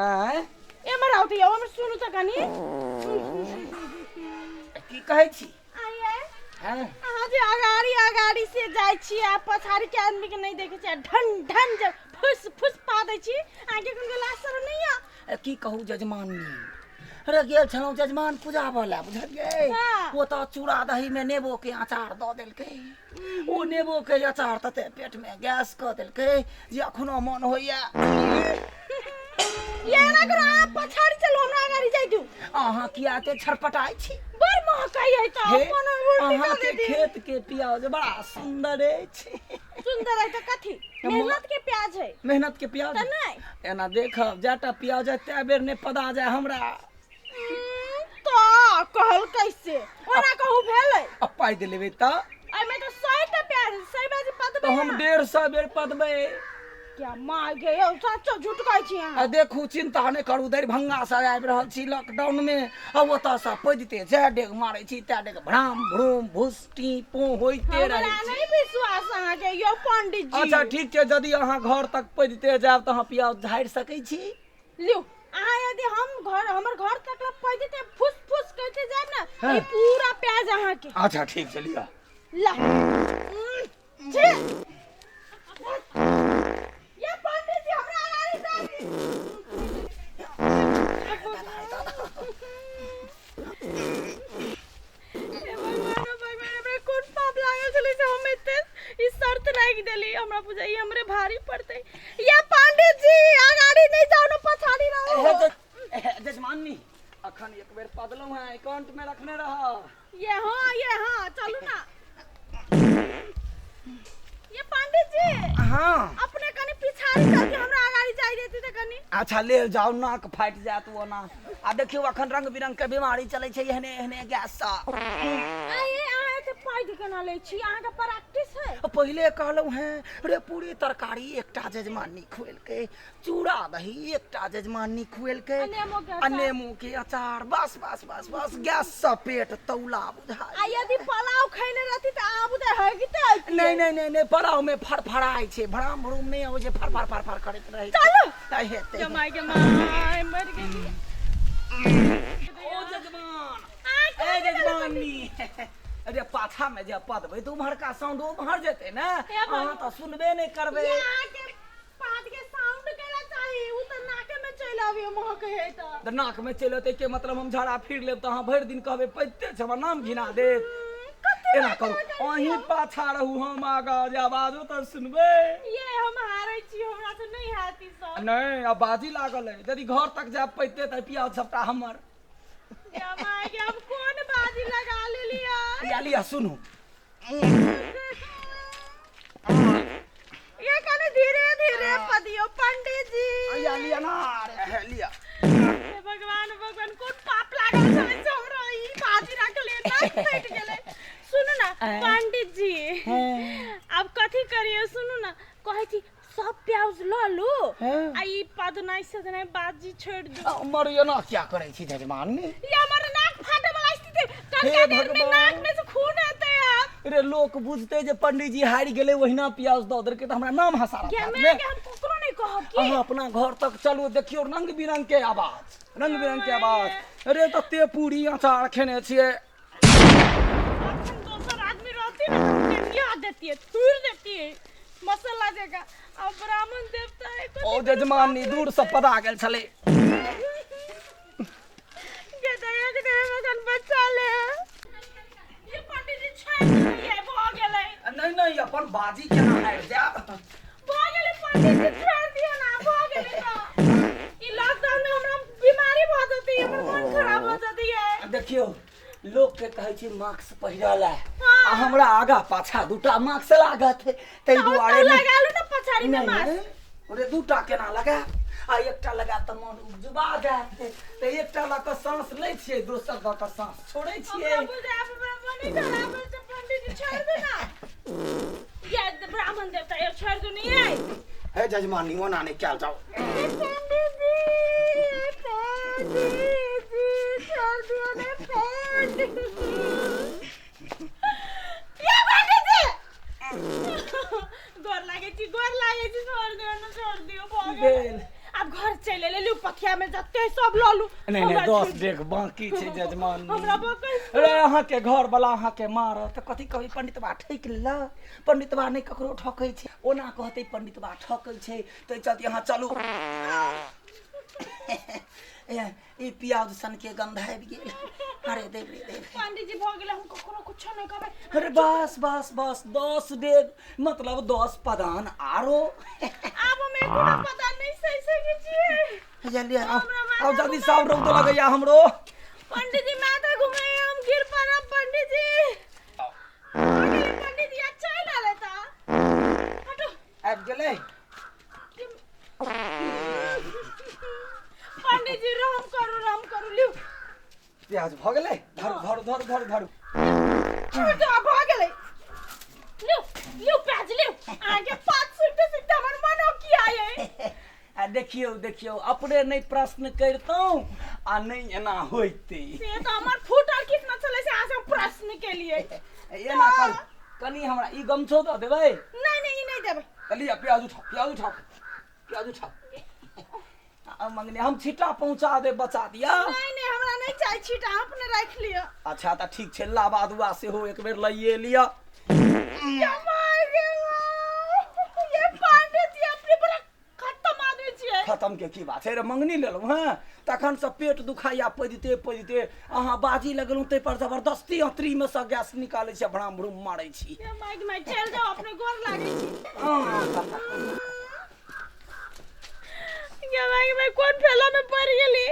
आँय एम्हर आउ तऽ यौ हमर सुनू तऽ कनी की कहै छी आइए हँ अहाँ जे अगाड़ी अगाड़ी से जाइ छी आ पछाड़ी के आदमी के नहीं देखै छी आ ढन ढन जे फुस फुस पा दै छी अहाँके कोनो लाज शरम नहीं यऽ ए, की कहू जजमानी अरे गेल छलहुँ जजमान पूजाबऽ लए बुझलियै हाँ। ओतऽ चूड़ा दहीमे नेबोके अचार दऽ देलकै ओ नेबोके अचार तते पेटमे गैस कऽ देलकै जे अखनो मन होइए ये एना करू अहाँ पछाड़ी चलू हमरा अगाड़ी जाइ दू अहाँ किया एते छटपटाइ छी बड़ महकै है तऽ हे अपन उल्टी कऽ अहाँके देती खेत के प्याज बड़ा सुंदर अछि सुंदर है तऽ कथी मेहनत के प्याज है मेहनत के प्याज तऽ नहि एना देखब जाटा प्याज है तै बेर नहि पदा जाय हमरा तऽ कहल कैसे ओना कहू भेलै आ पाइ दे लेबै तऽ एहिमे तऽ 100 टा प्याज 100 बाजी पदबै तऽ हम 150 बेर पदबै क्या मार गे यौ सच्चो झूठ कहै छी अहाँ आ देखू चिंता नहि करू दरभंगा से आबि रहल छी लॉकडाउन मे आ ओतऽ से पदिते जाय डेग मारै छी तै डेग भ्राम भ्रूम भुस टी पो होइते हमरा रहै छी नहीं विश्वास अहाँके यौ पंडित जी अच्छा ठीक छै यदि अहाँ घर तक पदिते जायब तऽ अहाँ प्याज झाड़ि सकै छी लिउ अहाँ यदि हम घर हमर घर तक ला पैदते फुस फुस करते जायब ना हाँ। ई पूरा प्याज अहाँके अच्छा ठीक छै लिअ ला छी ये पंडित जी हमरा अगाड़ी से हे भगवान, ओ भगवान, हमरा कोन पाप लागल छलै से हम एते ई शर्त राखि देली हमरा बुझाइ हमरे भारी पड़तै ये पंडित जी अगाड़ी नहीं जाओ ना पछाड़ी रहो जजमानी अखन एक बेर पदलहुँ हैं एकाउंट में रखने रह ये हाँ ये हाँ चलू ना ये पंडित जी हाँ अपने कनी पिछाड़ी चल के हमरा अगाड़ी जाय देती त कनी अच्छा ले जाओ नाक फाटि जायत ओना आ देखियौ अखन रंग बिरंग के बीमारी चलै छै एहने एहने गैस सँ आये अहाँ एते पैघ केना लै छी अहाँके प्रैक्टिस है पहिले कहलहुँ हेँ रे पूरी तरकारी एकटा जजमानी खुएलकै चूड़ा दही एकटा जजमानी खुएलकै आ नेबो के आ अचार। नेमू के अचार बस बस बस बस गैस सँ पेट तौला बुझाय आ यदि पुलाव खैने रहती त अहाँ बुझाय हगिते नहि नहि नहि नहि पड़ाव में फड़फड़ाइ छै भराम भरूम नहि अबै छै फड़फड़ फड़फड़ करैत रहै छै। चलू। तऽ हेतै जमाई के माय मर गेली ओ जजमान आ ए जजमानी अरे पाछा में जे पदबै तऽ उम्हरका साउंड उम्हर जेतै ने हे भगवान। अहाँ तऽ सुनबे नहि करबै ये अहाँके पाद के साउंड केला चाही उ तऽ नाके में चलि आबी महक है तऽ तऽ नाक में चलि अतै के मतलब हम झाड़ा फिर लेब तऽ अहाँ भरि दिन कहबै पैते छै हमर नाम घिना देत कते एना करू अहीं पाछा रहू हम आगाँ जे आवाजो तऽ सुनबै ये हम हारै छी हमरा से नहीं हाथ ई सब नहि आब बाजी लागल अइ यदि घर तक जायब पैते तऽ पियाज सबटा हमर या माय गे हम कोन बाजी लगा लेलियै लिया लिया सुनू ये कने धीरे धीरे पदियो पंडित जी लिया लिया ना अरे हे लिया हे भगवान भगवान कोन पाप लागल छलै से हमरा ई बाजी रखले नाक फटि गेलै सुनू ना पंडित जी आब कथी करिए सुनू ना कहै छी सब प्याज लऽ लू हाँ। आ ई पदनाइ सदनाइ बाजी छोड़ि दू मर एना क्या करै छी जजमान ये हमर नाक फाटे वाला स्थिति हे कनका देर में भगवान। नाक में से खून एतै आब रे लोक बुझते जे पंडीजी हारि गेलै ओहिना प्याज दऽ देलकै तऽ हमरा नाम हँसा गे मैं के हम ककरो नहीं कहब की अहाँ अपना घर तक चलू देखियौ रंग बिरंग के आवाज रंग बिरंग के आवाज अरे तते पूरी अचार खेने छियै अखन दोसर आदमी रहती ना तो कनिया देतियै तूर देतियै मसाला जगह आ ब्राह्मण देवता है ओ जजमानी दूर से पदा गेल छलै गे दया के देवे मगन बच्चा ले ये पंडित जी छोड़ दिए भऽ गेलै नहि नहि अपन बाजी केना हारि जायब भऽ गेलै पंडित जी छोड़ दियौ ना भऽ गेलै तऽ ई लॉकडाउन में हमरा बीमारी भऽ जेतै हमर मन खराब भऽ जेतै ये देखियौ लोक के कहै छै मास्क पहिरऽ लए हाँ। आ हमरा आगा पाछा दूटा मास्क लागत ताहि तऽ दुआरे ओतऽ नहि लगा लू ना पछाड़ी में नहि, मास्क नहि। अरे दूटा केना लगायब आ एकटा लगायब तऽ मन उपजुबा जायत तऽ एकटा लऽ कऽ साँस लै छियै दोसर दऽ कऽ साँस छोड़ै छियै हमरा बुझाय हमरा मन खराब होइ छै पंडित जी छोड़ दू ना ये ब्राह्मण देवता ये छोड़ दू नहीं ये हे जजमानी ओना नहि कयल जाउ पंडित जी पंडित जी छोड़ दियो ने पंडित जी ये पंडित जी गोर लागै छी गोर लागै छी छोड़ दियो ने छोड़ दियो भऽ गेल भेल? आब घर चलि चलि एलै। लिउ, पथिया में जते सब लऽ लू। नहि नहि, हमरा 10 छोड़ि डेग बाकी छै जजमान। हमरा बकै। अरे, अहाँके घर वाला अहाँके मारत। कथी कहबै? पंडितबा ठकि लेलक। पंडितबा नहि ककरो ठकै छै, ओना कहतै पंडितबा ठकै छै। ताहि चलते अहाँ चलू। ए, ई प्याज सन के गंध आबि गेल। अरे देव रे देव। पंडित जी, भऽ गेलै, हम ककरो कुछो नहि कहबै। अरे बस बस बस, 10 डेग मतलब 10 पदान आरो। आब हम एको पता नहि सही सकै छियै। जल्दी आओ। हमरा माथा आओ जल्दी। घुमाए। सब रौद लगैया हमरो। पंडित जी, माथा घुमे, हम गिर पड़ब। पंडित जी, भऽ गेलै। पंडित जी, अच्छा चलि आले तऽ हटो। आबि गेलै। पंडित जी, राम करू, राम करू, लिउ। प्याज भऽ गेलै। धरू धरू धरू धरू धरू। छोड़ दो, आब भऽ गेलै। लिउ लिउ, प्याज लिउ। अहाँके बात सुनते सुनते हमर मन की आये। आ देखियौ देखियौ, अपने नहि प्रश्न करितहुँ आ नहि एना होइतै। से तऽ हमर फूटल किस्मत छलै से अहाँ से हम प्रश्न केलियै। एना कर, कनि हमरा ई गमछो दऽ देबै। नहि नहि, ई नहि देबै। तऽ लिअ, प्याज उठाउ, प्याज उठाउ, प्याज उठाउ। आ मंगनी, हम छिट्टा पहुँचा देब, बचा दिअ। नहि नहि, हमरा नहि चाही छीटा, अहाँ अपने राखि लिअ। अच्छा, तऽ ठीक छै, लाबा दुआ सेहो एक बेर लइए लिअ। ये माय गे माय, ये पंडित जी अपने बड़ा खत्म आदमी छियै। खतम के की बात छै रे? मंगनी लेलहुँ हँ तखन से पेट दुखाइया पदिते पदिते। अहाँ बाजी लगलहुँ, ताहि पर जबरदस्ती अतरीमे सँ गैस निकालै छी आ भ्राम भ्रूम मारै छी। ये माय गे माय, चलि जाउ, अपने गोर लागै छी। ये माय गे माय, कोन फेला में पड़ गेली?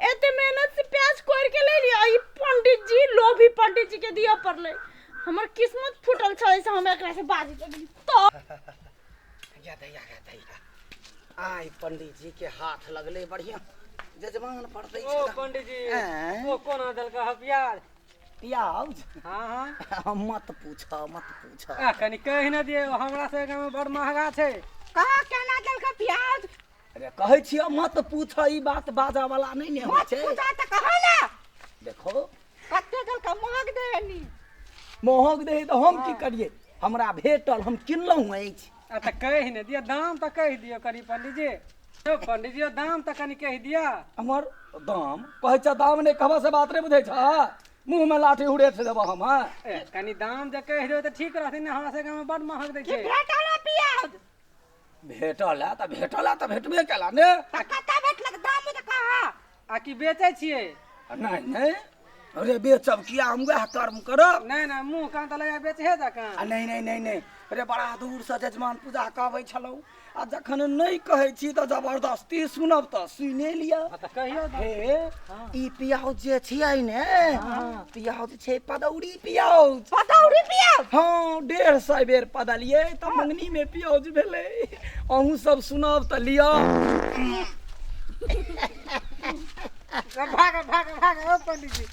एते मेहनत से प्याज कोरि के ले लिया, ई पंडित जी, लोभी पंडित जी के दिया पड़लै। हमर किस्मत फूटल छलै से हम एकरा से बाजी लगली तो। या दैया, या दैया, आइ पंडित जी के हाथ लगले। बढ़िया जजमान पड़तै। ओ पंडित जी। आँय? ओ कोना देलक ह प्याज? प्याज? हाँ हाँ। मत पूछ, मत पूछ। आ कनि कहि न दियौ, हमरा सबके गाँवमे बड़ महगा छै। कहाँ केना देलक प्याज? अरे, कहै छियै मत पूछ, ई बात बाजा वाला नहि ने होइ मत छै। पूछा तऽ कहा ने। देखो। कते देलक? महग देनी। महग दे तऽ हम की करियै? हमरा भेटल, हम किनलहुँ अछि। आ तऽ कहि ने दिअ दाम, तऽ कहि दियौ कनि पंडित जी। यौ पंडित जी, दाम तऽ कनि कहि दिअ। हमर दाम कहै छ? दाम नहि कहबऽ से बात नहि बुझै छ? मुँहमे लाठी उड़ेठ देबऽ हम। हँ। ए, कनि दाम जे कहि दियौ तऽ ठीक रहतै ने, हमरा सबके गाँवमे बड़ महग दै की छै। भेटल है प्याज? भेटल है तऽ भेटल है, तऽ भेटबे केला ने। तऽ कतऽ भेटलक? दाम तऽ कहा। आ की बेचै छियै? नहि नहि, अरे बेचब किया? हम वएह कर्म करब। नहि नहि, मुँह कान तऽ लगा बेचहे जकाँ। आ नहि नहि नहि नहि, अरे बड़ा दूरसँ जजमान पूजा कऽ अबै छलहुँ, आ जखन नहि कहै छी तऽ जबरदस्ती सुनब तऽ सुने लिअ। हँ, तऽ कहियौ दाम। हे, ई पियाउज जे छियै ने, पियाउज छै पदौरी पियाउज। पतौरी प्याज? हँ, 150 बेर पदलियै तऽ मंगनीमे पियाउज भेलै। अहूँ सब सुनब तऽ लिअ। भाग भाग भाग ओ पंडित जी।